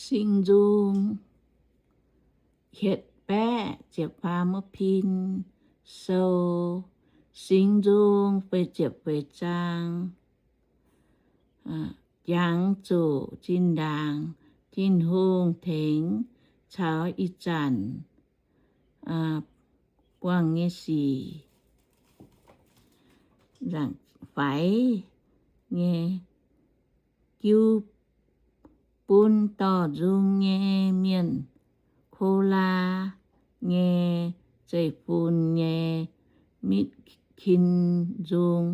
Singx Nzung hietc baeqv ziepc faam wuov pin sou, Singx Nzung feix ziepc feix zaang. Jangx zuqc zinh ndaangc Tin-Hungh tengx caux ih zanc buangh nyei sic, faix nyei jiu bun dorh nzung nyei mienh, Kolaa nyei zeiv-fun nyei Mitv^kin Nzung.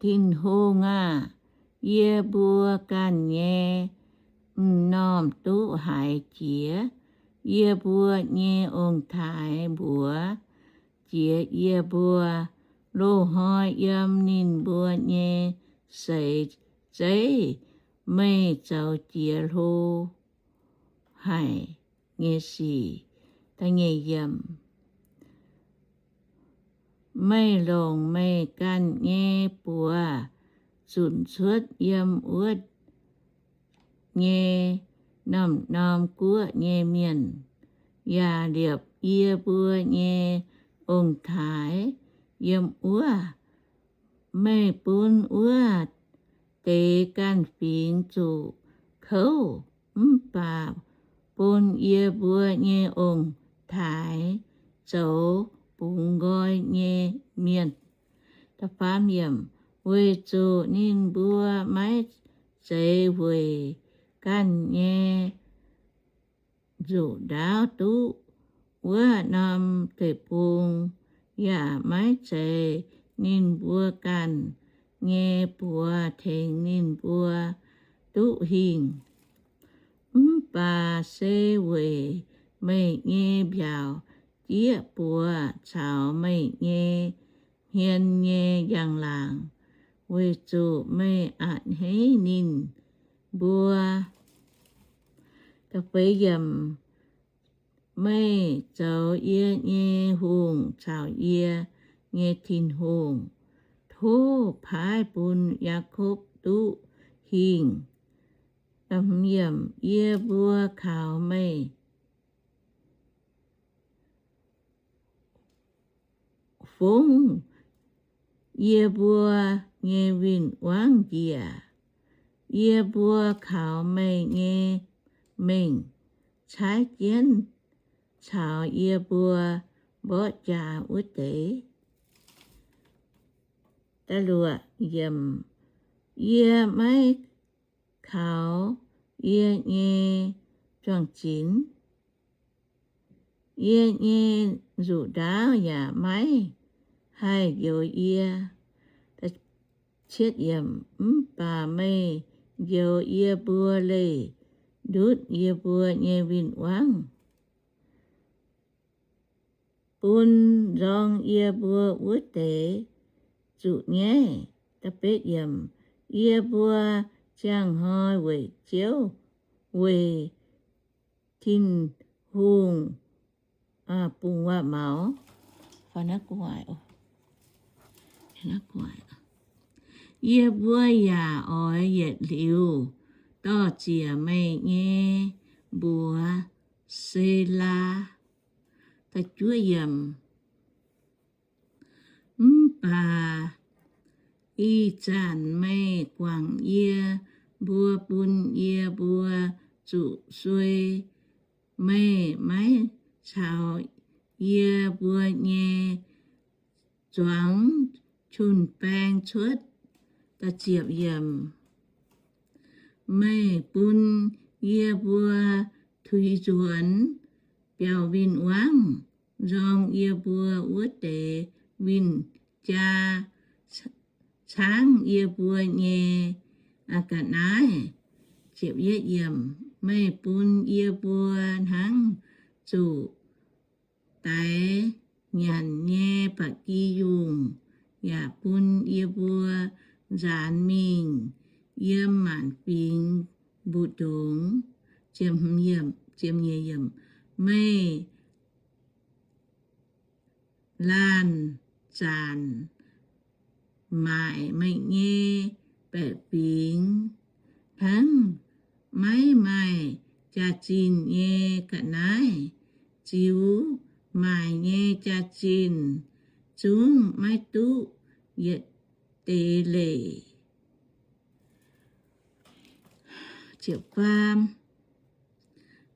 Tin-Hungh aah! Yie mbuo ganh nyei m'normh duqv haiz jiex yie mbuo nyei ong-taaix mbuox jiex yie mbuo. Loz-hnoi yiem ninh mbuo nyei seix zeiv meih zoux jiex hlo haic nyei sic. Meih longc meih ganh nyei buoz zunc cuotv yiem wuov nyei norm-norm guoqv nyei mienh, yaac liepc yie mbuo nyei ong-taaix yiem wuov. Meih bun wuov deix ganh fingx zuqc kouv, mv baac bun yie mbuo nyei ong-taaix zoux bungx nqoi nyei mienh. Weic zuqc ninh mbuo maiv zeiz weic ganh nyei nzuqc ndaauv duqv wuov norm deic-bung, yaac maiv zeiz ninh mbuo ganh nyei buoz tengx ninh mbuo duqv hingh, mv baac se weic meih nyei mbiaauc jieqv buoz caux meih nyei hmien nyei njang-laangc, weic zuqc meih a'hneiv ninh mbuo. Meih zoux yie nyei hungh caux yie nyei Tin-Hungh. Tov paaiv bun Yaakopv duqv hingh. Yie mbuo kaux meih fongv yie mbuo nyei win-wangv njiec. Yie mbuo kaux meih nyei mengh caaiv jienv caux yie mbuo mborqv jaax wuov deix. Yie maiv kaux yie nyei juang-zinx, yie nyei nzuqc ndaauv yaac maiv haih njoux yie. Mv baac meih njoux yie mbuo leih ndutv yie mbuo nyei win-wangv, bun nzorng yie mbuo wuov deix zuqc nyaiv. Yie mbuo ziangh hnoi weic Ziouv, weic Tin-Hungh bungx waac-maux. Yie mbuo yaac oix yietc liuz dorh ziec meih nyei mbuox, Selaa. Mv baac ih zanc meih guangc yie mbuo bun yie mbuo zuqc suei. Meih maiv caux yie mbuo nyei zuangx jun-baeng cuotv. Meih bun yie mbuo tuix nzuonx biaux win-wangv, nzorng yie mbuo wuov deix win-jaa caangv yie mbuo nyei ga'naaiv. Meih bun yie mbuo hnangv zuqc daix nyanc nyei ba'gi yungh, yaac bun yie mbuo nzaanx mingh yiem maanc fingx mbu'ndongx. Meih laanh zanc maaic meih nyei baeqc fingx, hnangv maiv maaih jaax-zinh nyei ga'naaiv ziux maaic nyei jaax-zinh, zungv maiv duqv yietc deix leic.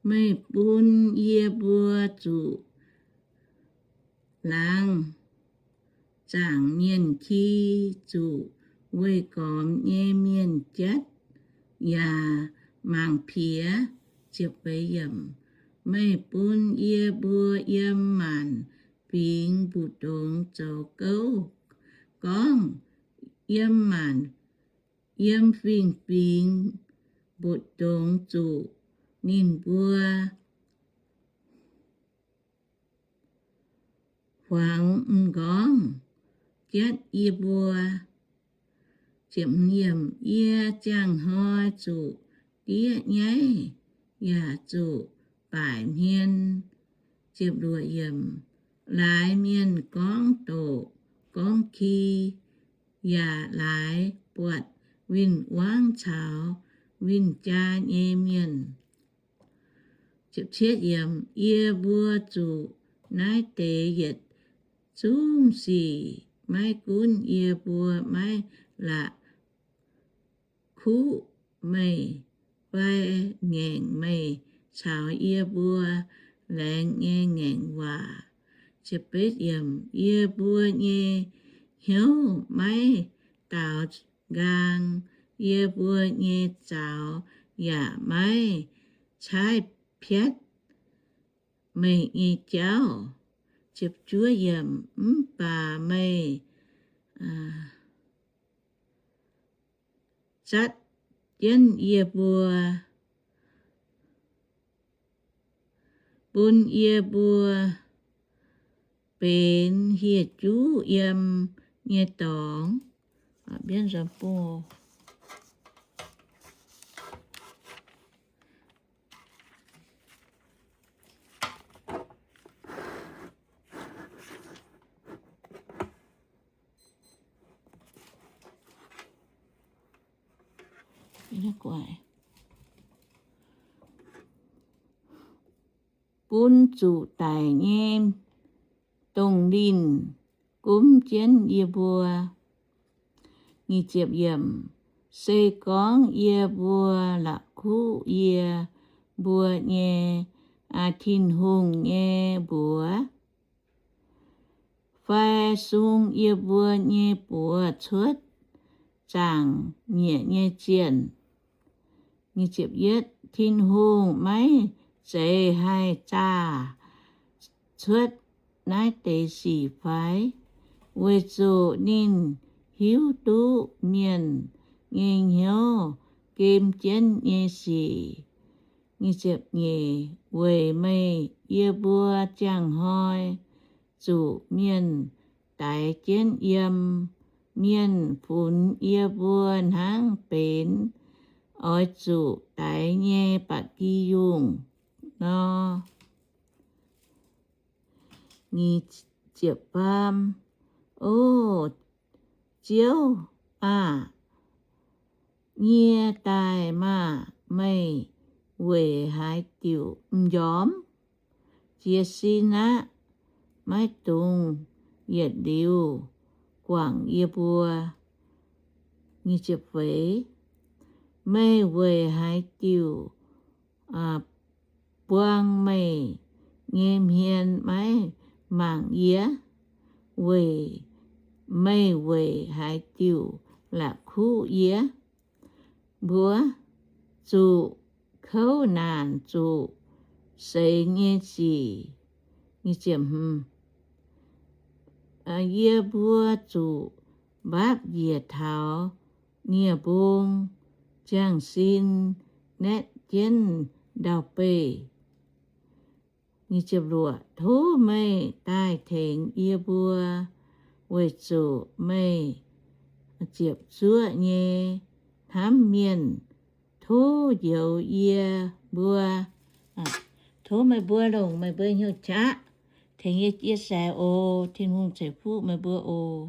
Meih bun yie mbuo zuqc laangz zaangc mienh ki, zuqc weih gormx nyei mienh jatv yaac mangc piex. Meih bun yie mbuo yiem maanc fingx mbu'ndongx zoux gouv gorngv, yiem maanc, yiem fingx-fingx mbu'ndongx zuqc ninh mbuo huangx m'nqorngv jatv yie mbuo. Yie ziangh hnoi zuqc diev nyaiv yaac zuqc baaic hmien. Laaix mienh gorngv doqc gorngv ki, yaac laaix buatc win-wangv caux win-jaa nyei mienh. Yie mbuo zuqc naaiv deix yietc zungv sic, maiv gunv yie mbuo maiv la'kuqv meih fai ngaengc meih caux yie mbuo laengz nyei ngaengc waac. Yie mbuo nyei hnyouv maiv daaux nqaang, yie mbuo nyei zaux yaac maiv caaiv piatv meih nyei jauv. Mv baac meih zatv jienv yie mbuo, bun yie mbuo benx hieh juv yiem nyei dorngx. Bun zuqc daic nyei dongh linh gomv jienv yie mbuo. Se gorngv yie mbuo la'kuqv yie mbuo nyei Tin-Hungh nyei mbuox, fai sung yie mbuo nyei buoz cuotv zaangc nyieqc nyei zienh, Tin-Hungh maiv zeiz haih zaah cuotv naaiv deix sic fai? Weic zuqc ninh hiuv duqv mienh nyei hnyouv gem jienv nyei sic. Weic meih yie mbuo ziangh hnoi zuqc mienh daix jienv yiem, mienh funx yie mbuo hnangv benx oix zuqc daix nyei ba'gi yungh nor. O Ziouv aah! Nyie daaih maah! Meih weic haaix diuc m'njormh? Jiez sin aqv. Maiv dungx yietc liuz guangc yie mbuo. Meih weic haaix diuc buang meih nyei hmien maiv mangc yie? Weic meih weic haaix diuc la'kuqv yie? Mbuo zuqc kouv naanc zuqc seix nyei sic. Yie mbuo zuqc mbaapv njiec taux nie-mbung, ziangh sin naetv jienv ndau-beih. Tov meih daaih tengx yie mbuo, weic zuqc meih ziepc zuoqv nyei hnamv mienh. Tov njoux yie mbuo. Tov meih mbuo longc meih mbuo hnyouv qaqv tengx yie chia sẻ oc. Tin-Hungh ceix fuqv meih mbuo oc.